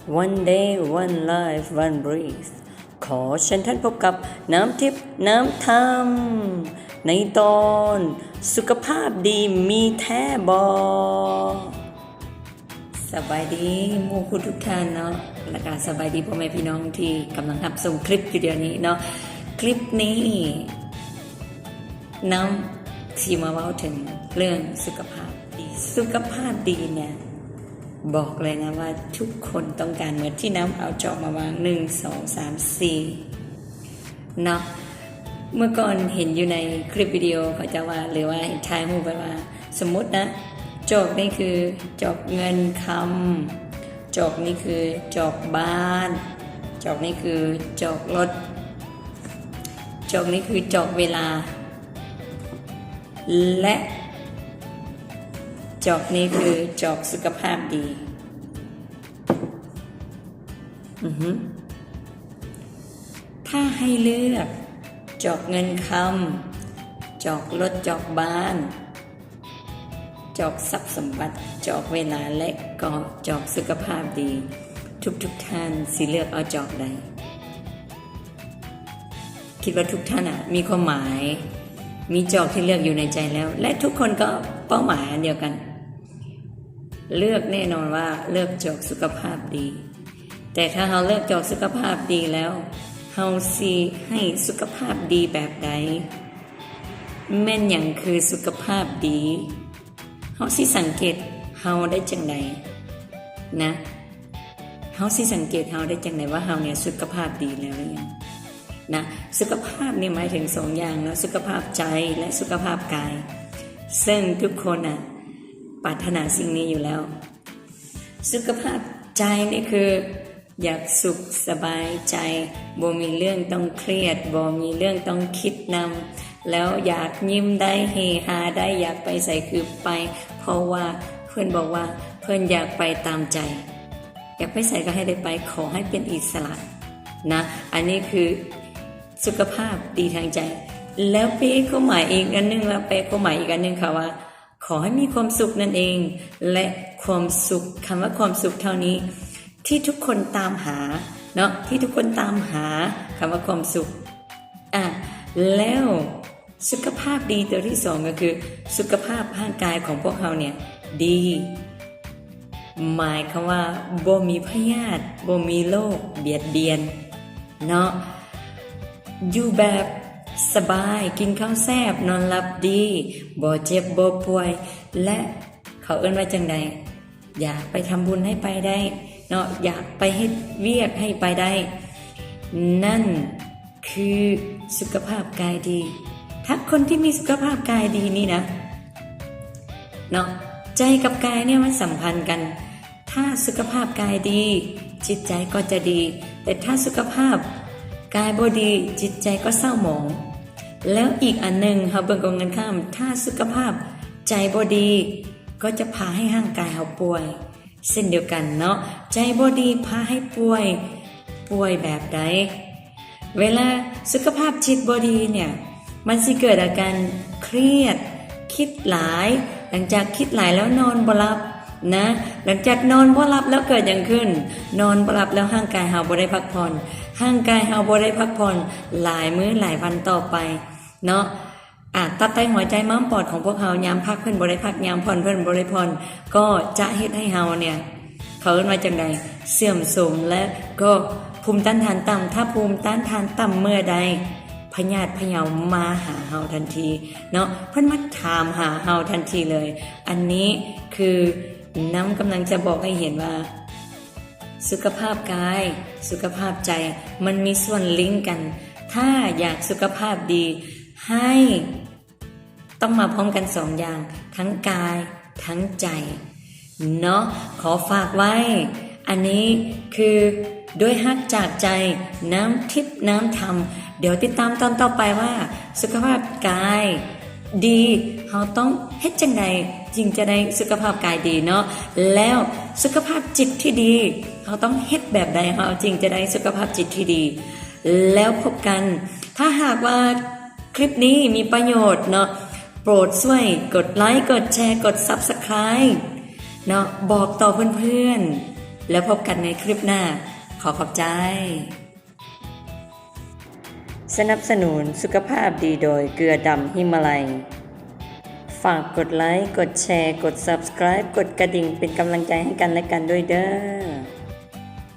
One day, one life, one breath. ຂໍເຊີນທ່ານພົບກັບນ້ຳທິບນ້ຳທຳ ໃນຕອນສຸຂະພາບດີມີແທ້ບໍ? ສະບາຍດີໝູ່ຄູ່ທຸກທ່ານເນາະ ແລະກະສະບາຍດີພໍ່ແມ່ພີ່ນ້ອງທີ່ກຳລັງຮັບຊົມຄລິບຢູ່ດຽວນີ້ເນາະ. ຄລິບນີ້ ນ້ຳຊິມາເວົ້າເຖິງເລື່ອງສຸຂະພາບດີ. ສຸຂະພາບດີເນຍ ບອກເລີຍນະວ່າທຸກຄົນຕ້ອງການໝົດ. ທີ່ນ້ຳເອົາຈອກມາວາງ ໜຶ່ງ ສອງ ສາມ ສີ່ ເນາະ. ເມື່ອກ່ອນເຫັນຢູ່ໃນຄລິບວິດີໂອເຂົາເຈົ້າວ່າ ຫຼືວ່າເຫັນຖ່າຍຮູບໄວ້ວ່າ ສົມມຸດນະ ຈອກນີ້ຄືຈອກເງິນຄຳ, ຈອກນີ້ຄືຈອກບ້ານ, ຈອກນີ້ຄືຈອກລົດ, ຈອກນີ້ຄືຈອກເວລາ ແລະ ຈອກນີ້ຄືຈອກສຸຂະພາບດີ. ອືຮຶ ຖ້າໃຫ້ເລືອກ ຈອກເງິນຄຳ, ຈອກລົດ, ຈອກບ້ານ, ຈອກຊັບສົມບັດ, ຈອກເວລາ ແລະ ກໍຈອກສຸຂະພາບດີ, ທຸກໆທ່ານຊິເລືອກເອົາຈອກໃດ? ຄິດວ່າທຸກທ່ານນະມີຄວາມໝາຍ, ມີຈອກທີ່ເລືອກຢູ່ໃນໃຈແລ້ວ ແລະ ທຸກຄົນກໍເປົ້າໝາຍອັນດຽວກັນ. ເລືອກແນ່ນອນວ່າເລືອກຈອກສຸຂະພາບດີ. ແຕ່ຖ້າເຮົາເລືອກຈອກສຸຂະພາບດີແລ້ວ, ເຮົາຊິໃຫ້ສຸຂະພາບດີແບບໃດ? ແມ່ນຫຍັງຄືສຸຂະພາບດີ? ເຮົາຊິສັງເກດເຮົາໄດ້ຈັ່ງໃດນະ? ເຮົາຊິສັງເກດເຮົາໄດ້ຈັ່ງໃດວ່າເຮົາເນຍສຸຂະພາບດີແລ້ວຫຼືຍັງນະ? ສຸຂະພາບນີ້ໝາຍເຖິງສອງຢ່າງເນາະ, ສຸຂະພາບໃຈ ແລະ ສຸຂະພາບກາຍ, ເຊິ່ງທຸກຄົນນະປາດຖະໜາສິ່ງນີ້ຢູ່ແລ້ວ. ສຸຂະພາບໃຈນີ້ຄື ຢາກສຸກສະບາຍໃຈ, ບໍ່ມີເລື່ອງຕ້ອງຄຽດ, ບໍ່ມີເລື່ອງຕ້ອງຄິດນຳ, ແລ້ວຢາກຍິ້ມໄດ້, ເຮຮາໄດ້, ຢາກໄປໃສຄືໄປ, ເພາະວ່າເພິ່ນບອກວ່າເພິ່ນຢາກໄປຕາມໃຈ, ຢາກໄປໃສກໍໃຫ້ໄດ້ໄປ, ຂໍໃຫ້ເປັນອິດສະຫຼະນະ. ອັນນີ້ຄືສຸຂະພາບດີທາງໃຈ. ແລ້ວເປຄວາມໝາຍອີກອັນໜຶ່ງ, ແລ້ວແປຄວາມໝາຍອີກອັນໜຶ່ງ ເຂົາວ່າ ຂໍໃຫ້ມີຄວາມສຸກນັ້ນເອງ ແລະ ຄວາມສຸກ, ຄຳວ່າຄວາມສຸກເທົ່ານີ້ທີ່ທຸກຄົນຕາມຫາເນາະ, ທີ່ທຸກຄົນຕາມຫາ ຄຳວ່າຄວາມສຸກ. ອາ ແລ້ວສຸຂະພາບດີຕົວທີສອງກໍຄື ສຸຂະພາບຮ່າງກາຍຂອງພວກເຮົາເນຍດີ, ໝາຍຄວາມວ່າບໍ່ມີພະຍາດ, ບໍ່ມີໂລກບຽດບຽນເນາະ. ຢູ່ແບບສະບາຍ, ກິນເຂົ້າແຊບ, ນອນຫຼັບດີ, ບໍ່ເຈັບບໍ່ປ່ວຍ ແລະ ເຂົາເອີ້ນວ່າຈັ່ງໃດ? ຢາກໄປທຳບຸນໃຫ້ໄປໄດ້ເນາະ, ຢາກໄປເຮັດວຽກໃຫ້ໄປໄດ້, ນັ້ນຄືສຸຂະພາບກາຍດີ. ຖ້າຄົນທີ່ມີສຸຂະພາບກາຍດີນີ້ນະເນາະ, ໃຈກັບກາຍເນຍມັນສຳພັນກັນ. ຖ້າສຸຂະພາບກາຍດີ, ຈິດໃຈກໍຈະດີ, ແຕ່ຖ້າສຸຂະພາບກາຍບໍ່ດີ, ຈິດໃຈກໍເສົ້າໝອງ. ແລ້ວອີກອັນໜຶ່ງ, ເຮົາເບິ່ງກົງກັນຂ້າມ, ຖ້າສຸຂະພາບໃຈບໍ່ດີ, ກໍຈະພາໃຫ້ຮ່າງກາຍເຮົາປ່ວຍເຊັ່ນດຽວກັນເນາະ. ໃຈບໍ່ດີພາໃຫ້ປ່ວຍ, ປ່ວຍແບບໃດ? ເວລາສຸຂະພາບຈິດບໍ່ດີເນຍ, ມັນຊິເກີດອາການຄຽດ, ຄິດຫຼາຍ, ຫຼັງຈາກຄິດຫຼາຍແລ້ວນອນບໍ່ຫຼັບນະ, ຫຼັງຈາກນອນບໍ່ຫຼັບແລ້ວເກີດຫຍັງຂຶ້ນ? ນອນບໍ່ຫຼັບແລ້ວຮ່າງກາຍເຮົາບໍ່ໄດ້ພັກຜ່ອນ, ຮ່າງກາຍເຮົາບໍ່ໄດ້ພັກຜ່ອນຫຼາຍມື້ຫຼາຍວັນຕໍ່ໄປເນາະ. ອາ ຕັບ ໄຕ ຫົວໃຈ ມ້າມ ປອດຂອງພວກເຮົາ ຍາມພັກເພິ່ນບໍ່ໄດ້ພັກ, ຍາມຜ່ອນເພິ່ນບໍ່ໄດ້ຜ່ອນ, ກໍຈະເຮັດໃຫ້ເຮົາເນຍ ເຂົາເອີ້ນວ່າຈັ່ງໃດ? ເສື່ອມໂຊມ ແລະ ກໍພູມຕ້ານທານຕ່ຳ. ຖ້າພູມຕ້ານທານຕ່ຳເມື່ອໃດ, ພະຍາດພະເຍົາມາຫາເຮົາທັນທີເນາະ, ເພິ່ນມາຖາມຫາເຮົາທັນທີເລີຍ. ອັນນີ້ຄືນ້ຳກຳລັງຈະບອກໃຫ້ເຫັນວ່າ ສຸຂະພາບກາຍ, ສຸຂະພາບໃຈ ມັນມີສ່ວນລິງກັນ. ຖ້າຢາກສຸຂະພາບດີ, ໃຫ້ ຕ້ອງມາພ້ອມກັນສອງຢ່າງ, ທັງກາຍ ທັງໃຈເນາະ. ຂໍຝາກໄວ້, ອັນນີ້ຄືດ້ວຍຮັກຈາກໃຈ, ນ້ຳທິບນ້ຳທຳ. ດຽວຕິດຕາມຕອນຕໍ່ໄປວ່າ ສຸຂະພາບກາຍດີ, ເຮົາຕ້ອງເຮັດຈັ່ງໃດຈຶ່ງຈະໄດ້ສຸຂະພາບກາຍດີເນາະ? ແລ້ວສຸຂະພາບຈິດທີ່ດີ, ເຮົາຕ້ອງເຮັດແບບໃດ ເຮົາຈຶ່ງຈະໄດ້ສຸຂະພາບຈິດທີ່ດີ? ແລ້ວພົບກັນ. ຖ້າຫາກວ່າ ຄລິບນີ້ມີປະໂຫຍດເນາະ, ໂປດຊ່ວຍກົດໄລ, ກົດແຊ, ກົດ Subscribe ເນາະ, ບອກຕໍ່ເພື່ອນໆ ແລ້ວພົບກັນໃນຄລິບໜ້າ. ຂໍຂອບໃຈ. ສະໜັບສະໜູນສຸຂະພາບດີໂດຍເກືອດຳຫິມາໄລ. ຝາກກົດໄລ, ກົດແຊ, ກົດ Subscribe, ກົດກະດິ່ງ ເປັນກຳລັງໃຈໃຫ້ກັນແລະກັນດ້ວຍເດີ້.